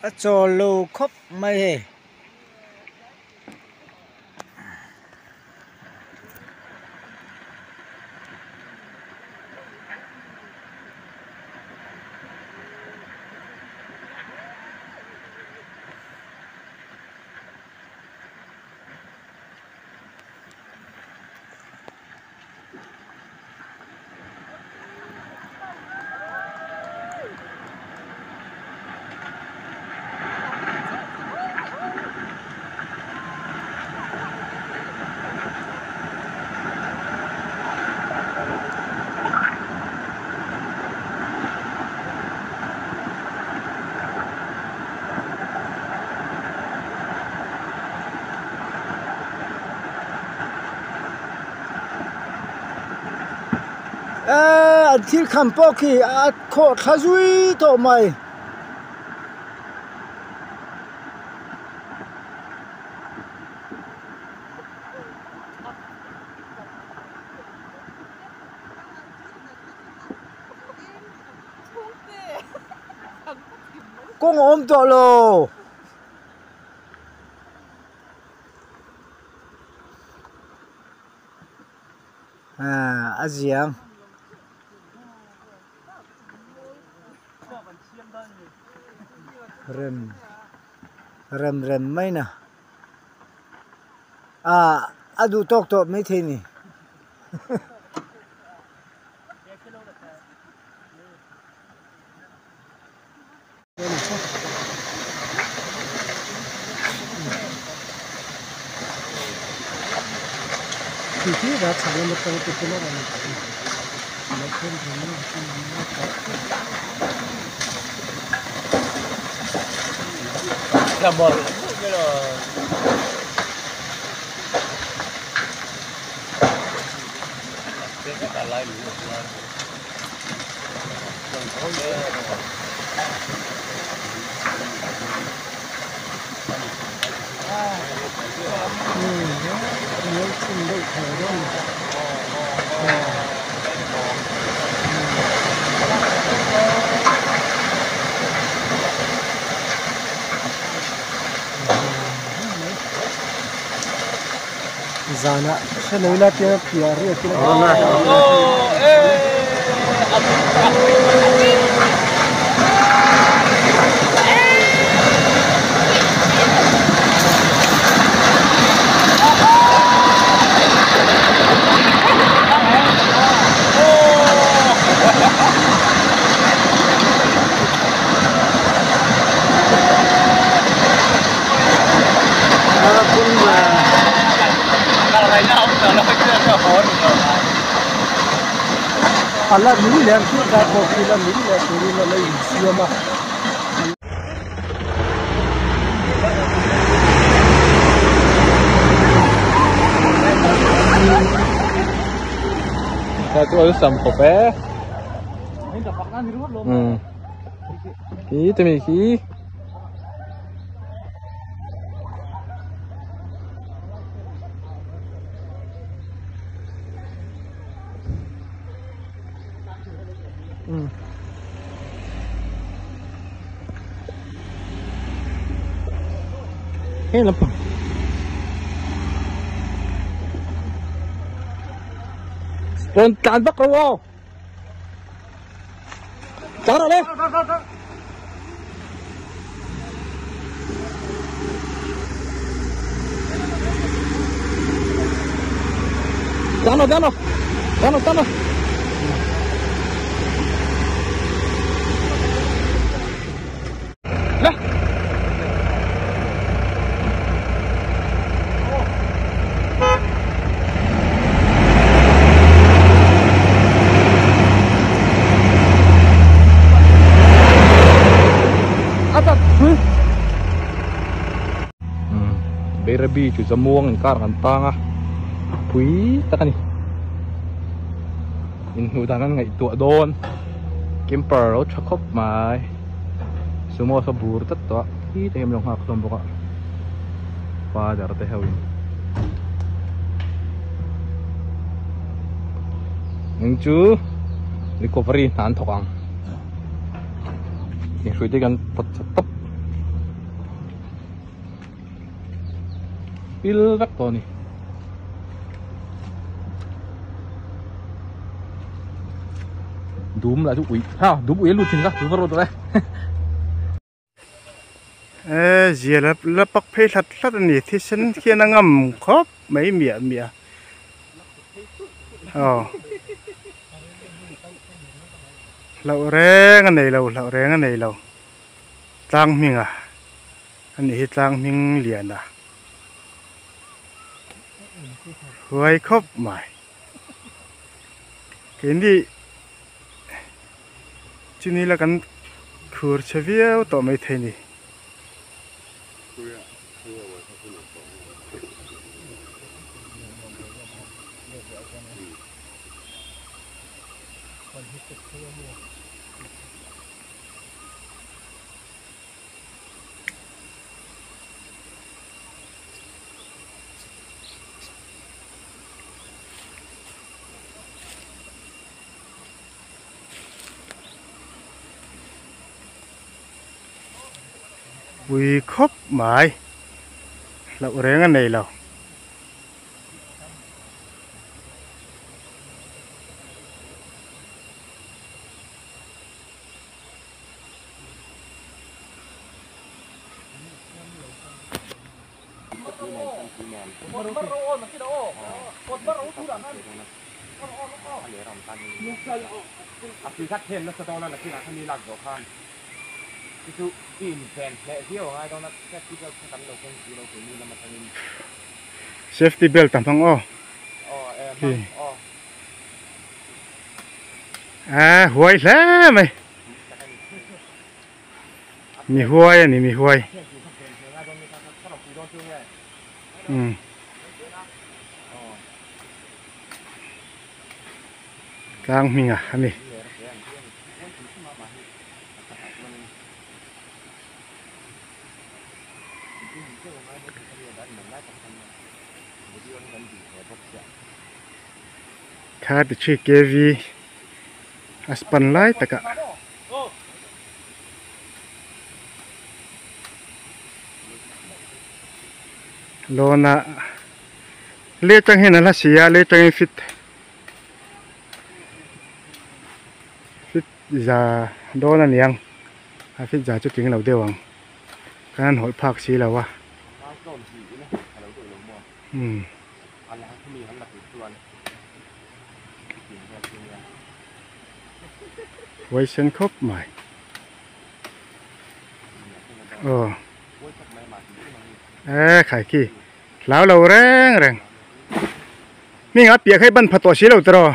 A chawl lo khawp mai hei. Eee an thil kham pawh khi a khawh thla zui tawh mai. Kawng a awm tawh lo. A ziang. Rem rem rem mai na. A duh tawk tawh maithei ni. Zanah hre lo ila tia piah riak ila A la nung leh ang tih kha pawh khi la nung leh turin a la insiam a. Ta chu awlsam khawp e. Um. Khi te mi khi. Um. Heng lampang. Rawn tlan vak lo aw. Tlan rawh le. Tlan rawh tlan rawh. Tlan rawh tlan rawh. Le. Bairabi chu zamuang inkar kan tang a pui tak a ni inhmuh dan an ngaihtuah dawn camper a lo tha khawp mai. Sumo saw bur tlat tawh a khi te hian min lo nghak hlawm bawk a father te ho in. Ning chu recovery hna an thawk ang. Thinghrui te kan pawt chat tawp. Pil vek tawh a ni. Dum lah chu uih ha dum uih a lut thin kha chu va rawt rawh e. E zia la la pak phei hlat hlat a ni thisen khian a ngam khawp mai miah miah a aw hlauh reng a nei lo hlauh reng a nei lo tlang hming a ani hi tlang hming lian a huai khawp mai keini. Chini la kan khur chhe viau tawh mai thei ni. Pui khawp mai hlauh reng a nei lo. Safety belt a hmang aw a huai hle mai mi huai a ni mi huai umm tlang hming a ani. 33 kv a span lai takah lawn a lei atang hian a hla si a lei atangin fit fit za dawn a niang a fit za chu tling lo deuh ang kan han hawlh phak si lo a umm. Huaisen khawp mai aw e khai khi hlau lo reng reng hming a piah kha i ban pha tawh si lo tiraw.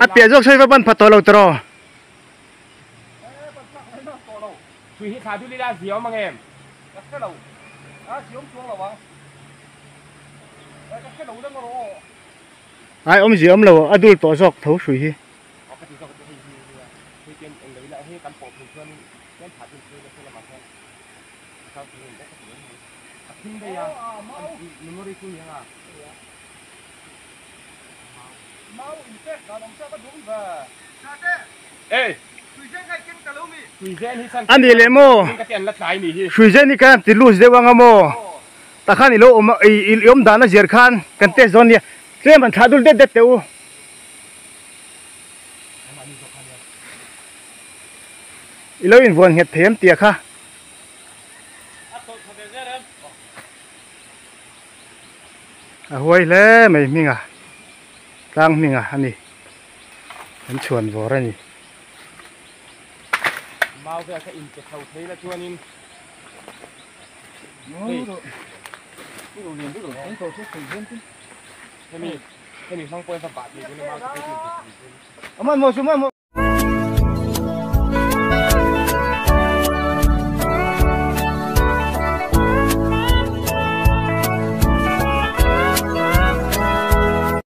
A piah zawk sawi va ban phat tawh lo tiraw? Ai awm zia awm lo a dul tawh zawk tho hrui hi. A nih leh maw? Hruizen hi kan ti loose deuh anga maw? Tah khan i lo awm i awm dan a zir khan kan test dawn nia. Tlem an thlah dul det det teh u. I lo invuan nghet thei em tia kha. A huai hle mai hming a tlang hming a ani an chhuan vawr ani. Mau vel kha in pe chho thei la chuanin hemi hemi hmang pawhin va bah thei chu ni mau chu phei chu in pe thei chu. Aman maw chu man maw.